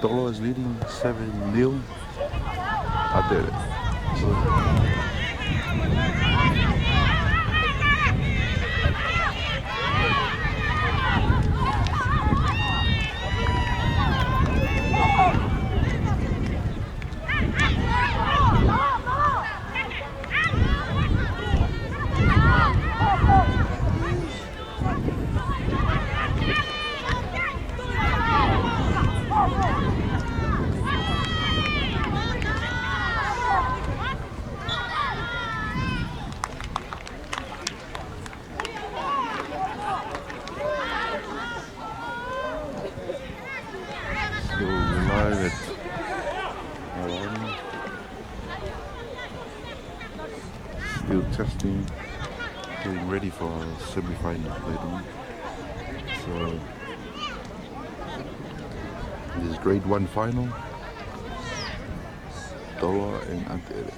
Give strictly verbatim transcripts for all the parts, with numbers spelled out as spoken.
Tolo is leading seven nil. Anteʻere. So, so we're live at Malani. Still testing, getting ready for semifinal later on. So, this grade one final, Tolo and Anteʻere.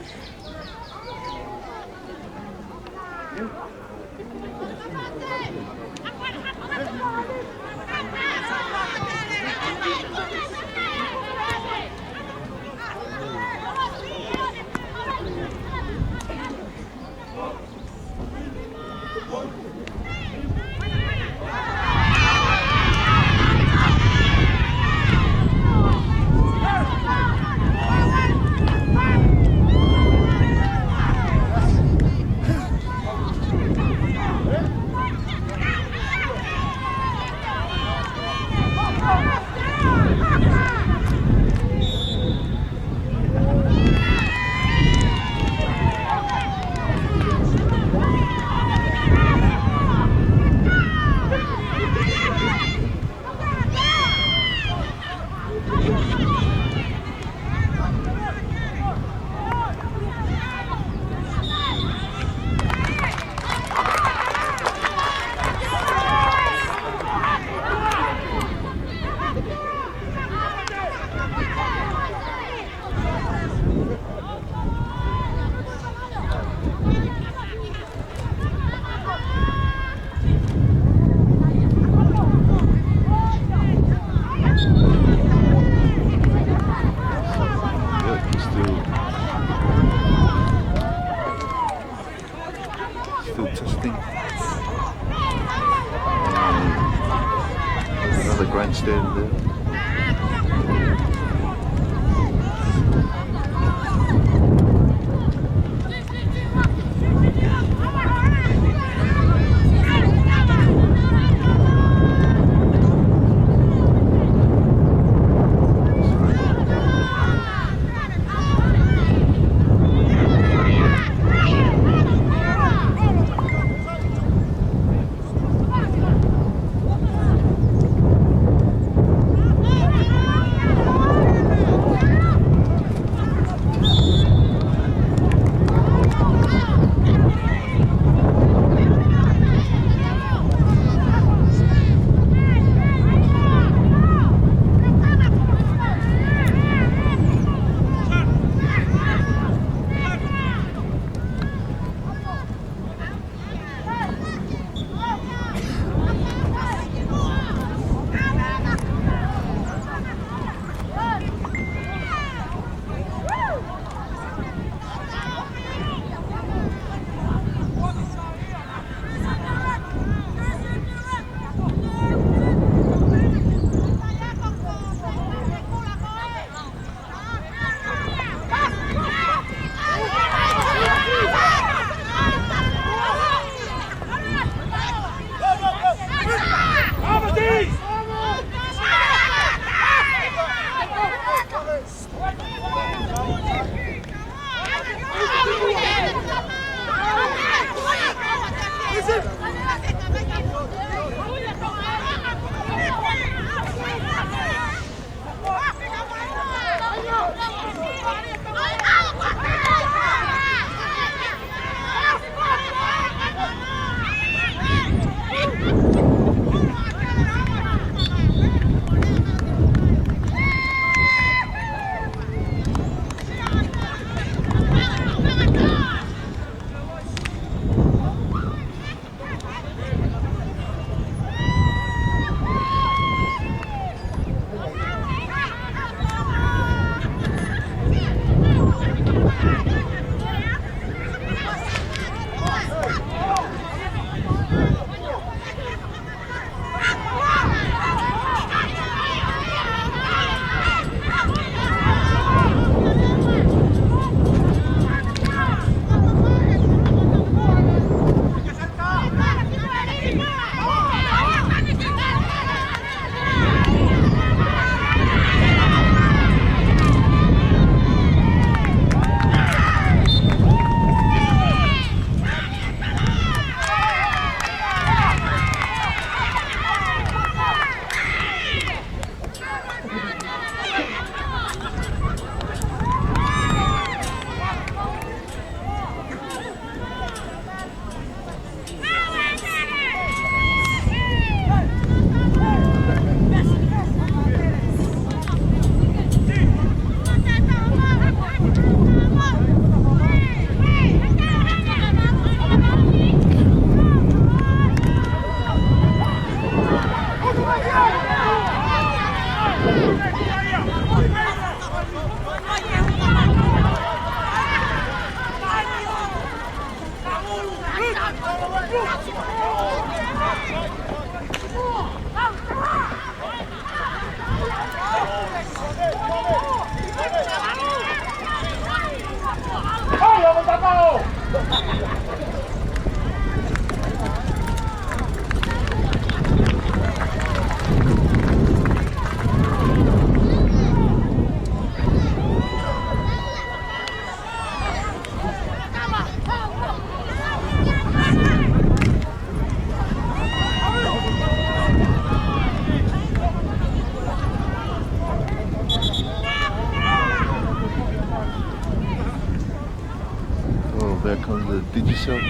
Oh, there comes the Digicel.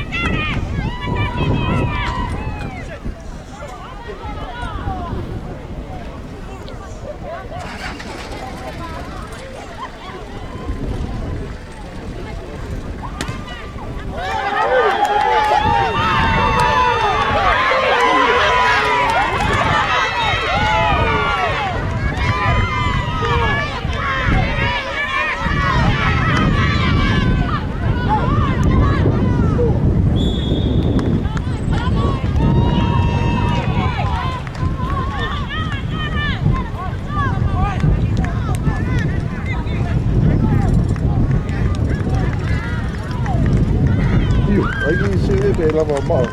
Io, ai ki se e pe lava mau.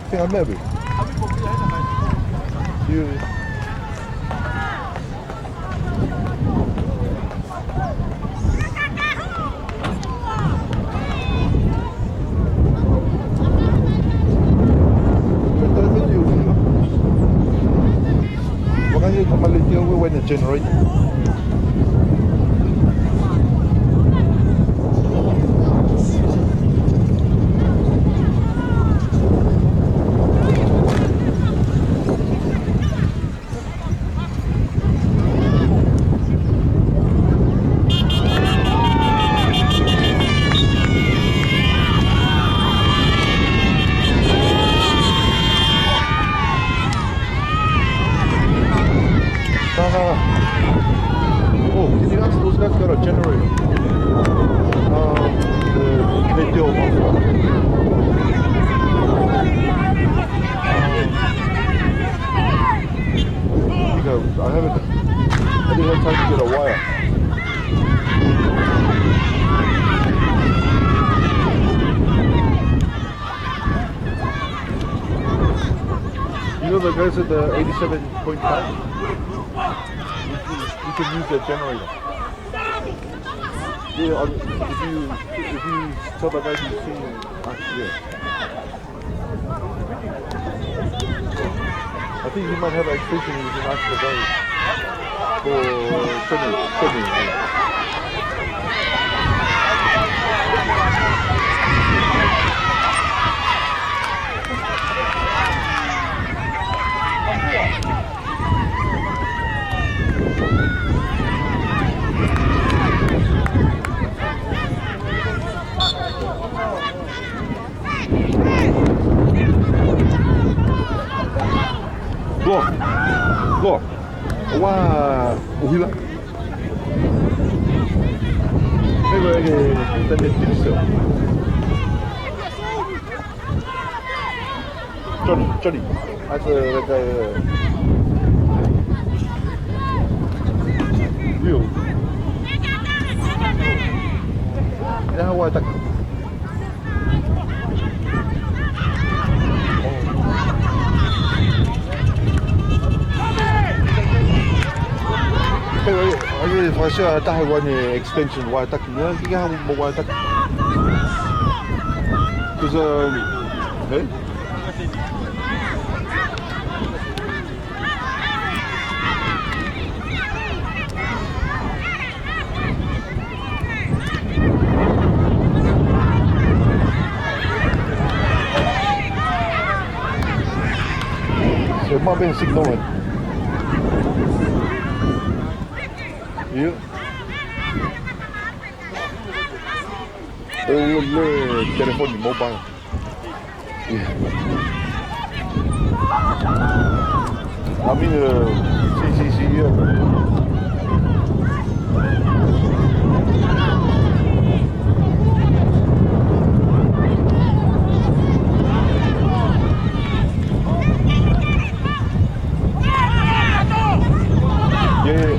Fenga meʻa pē. Io. What kind of tamaliki au e wai na generator? Uh, oh, can you ask those guys got a generator? Uh, the radio. Because I haven't, I didn't have time to get a wire. You know the guys at the eighty-seven point five? You can, you can use that generator. Yeah, I'll, if you, if you tell the guys you see, uh, yeah. I think he might have an extension, you can ask the guy for Tony, Tony. Loa. Loa. Ua, ʻuhila. Hei, ua, ke, ke tane tiso. Johnny, Johnny. That's a, like a, you. Now what? Anyway, I really, if I say I die one extension, why attack me? You have more why attack? Because, um, hey? Se ma ben signal. Io. ʻO le telefoni mobile. Io. I mean, uh, C C C, yeah. Yeah, yeah.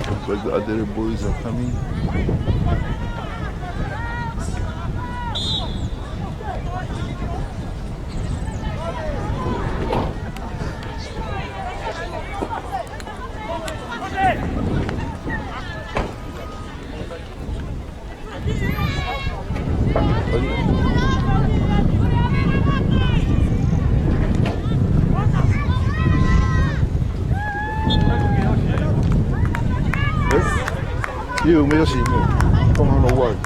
Looks like the other boys are coming. Io, meʻa si, meʻa. Come on, no worry.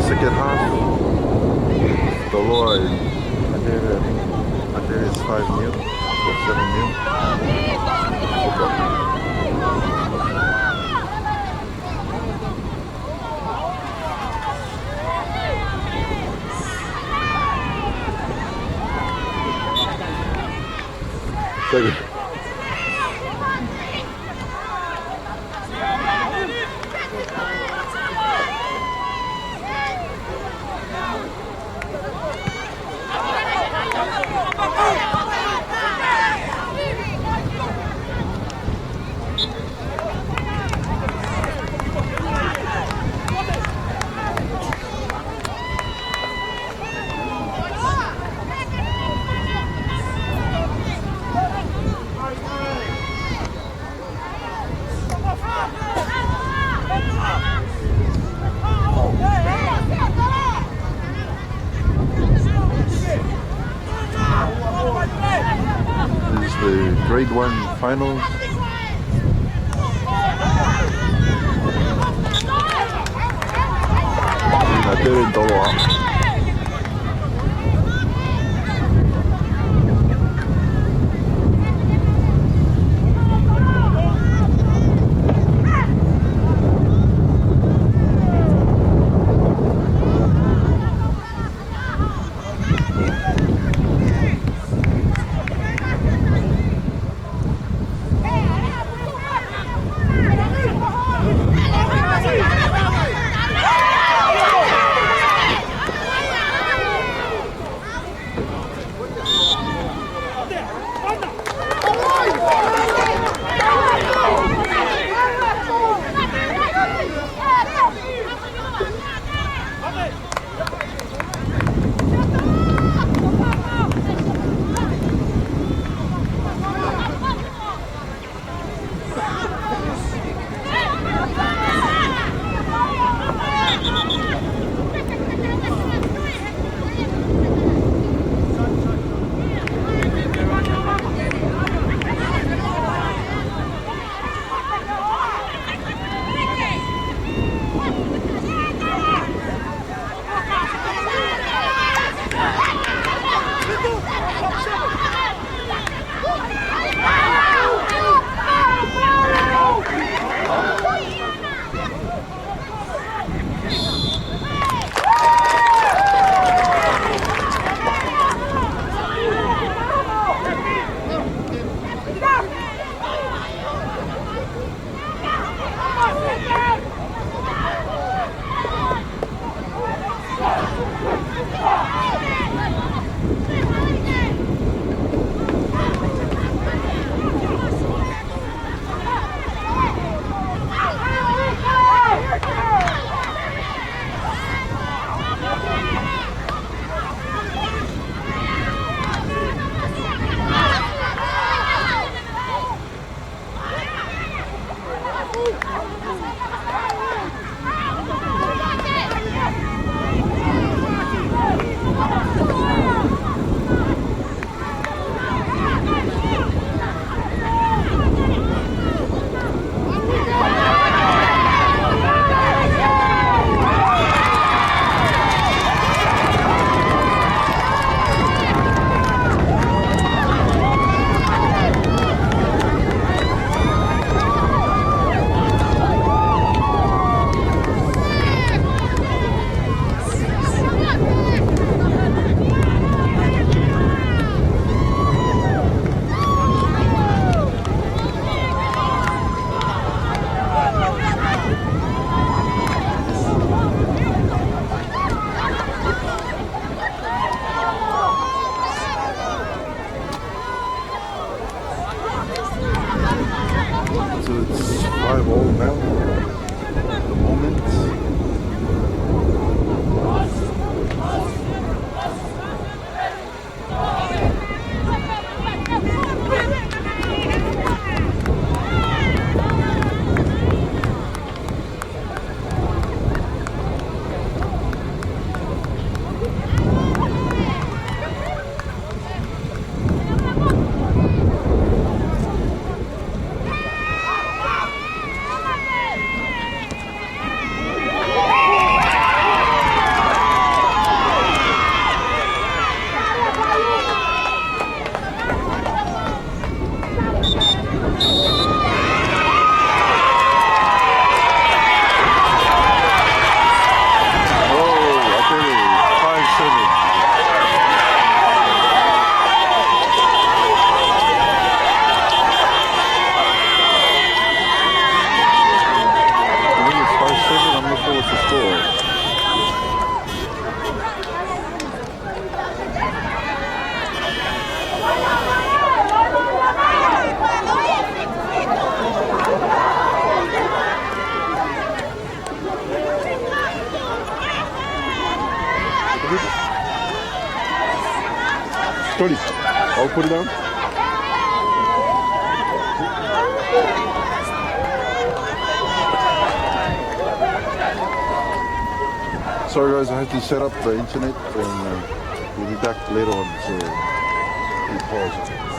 Second half, Toloa ʻi ʻAtele, ʻAtele is five nil, or seven nil. Second. One final. Nā Tere Toloa. So it's five all now at the moment. Oh, I tell you, five seven. I think it's five seven. I'm not sure what's the score. Tony, I'll put it down. Sorry guys, I had to set up the internet and, uh, we'll be back later on, so we pause it.